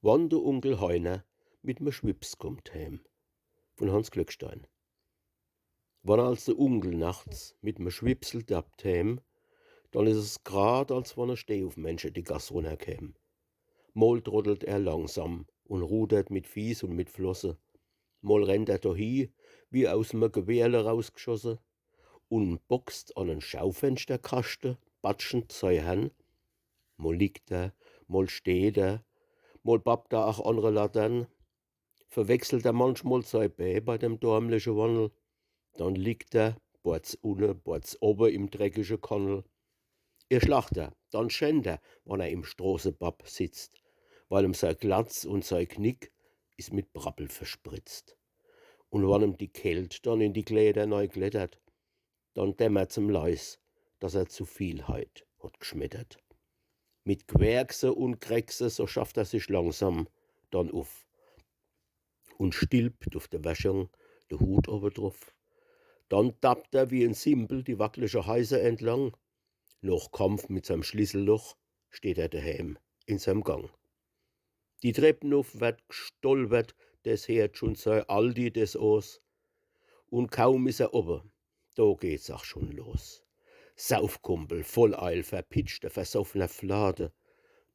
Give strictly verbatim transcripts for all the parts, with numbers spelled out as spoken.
Wann de Unkel Heiner mit me Schwips kummt heem. Vun Hanns Glückstein. Wann als de Unkel nachts mit me Schwipsel dappt heem, dann is es grad, als wann e Stehuffmännche die Gass runnerkäm. Mol trottelt er langsam un rudert mit Fieß un mit Flosse. Mol rennt er dohi, wie aus me Gewehrle rausgschosse, un boxt an en Schaufenschterkaschte batschend sei Hänn. Mol liegt er, mol steht er, mol babbt er ach an re Latern. Verwechselt er manchmol sei Bää bei dem dormliche Wannel, dann liegt er, bords unne, bords owe im dreckige Kannel. Erscht lacht er, dann schennt er, wann er im Stroßebabb sitzt, weil em sei Glatz un sei Gnick is mit Brabbel verspritzt. Un wann em die Kält dann in die Kläder nei klettert, dann dämmert's em leis, dass er zu viel heit hot gschmettert. Mit Querkse un Kreckse, so schafft er sich langsam dann uff un stilpt uff de Wäschung, de Hut owe druff. Dann dappt er wie en Simbel die wacklige Heise entlang. Noch Kampf mit seim Schlüsselloch steht er deheem in seim Gang. Die Trepp nuff werd gstolpert, des heert schun sei Aldi des Oos. Un kaum is er owe, do geht's ach schun los. Saufkumpel, Volleil, verpitschte, versoffner Flade.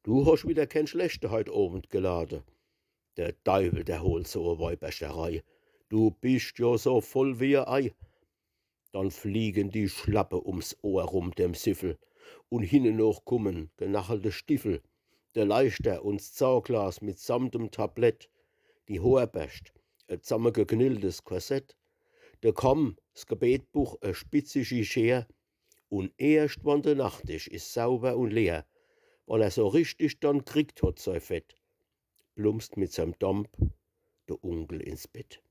Du hosch wieder keen Schlechte heit Owend gelade. De Deiwel, der holt so e Weiberschterei. Du bischt jo so voll wie e Ei. Dann fliegen die Schlappe ums Ohr rum dem Süffel. Un hinne noch kummen genachelte Stiffel, de Leichter un s Zaaglas mitsamt em Tablett, die Hoorberscht, e zammegeknilltes Korsett, de Kamm, s Gebetbuch, e spitzigi Scher. Un erscht wann de Nachttisch is sauber un leer, wann er so richtig dann kriegt hot sei Fett, plumpst mit seim Damp de Unkel ins Bett.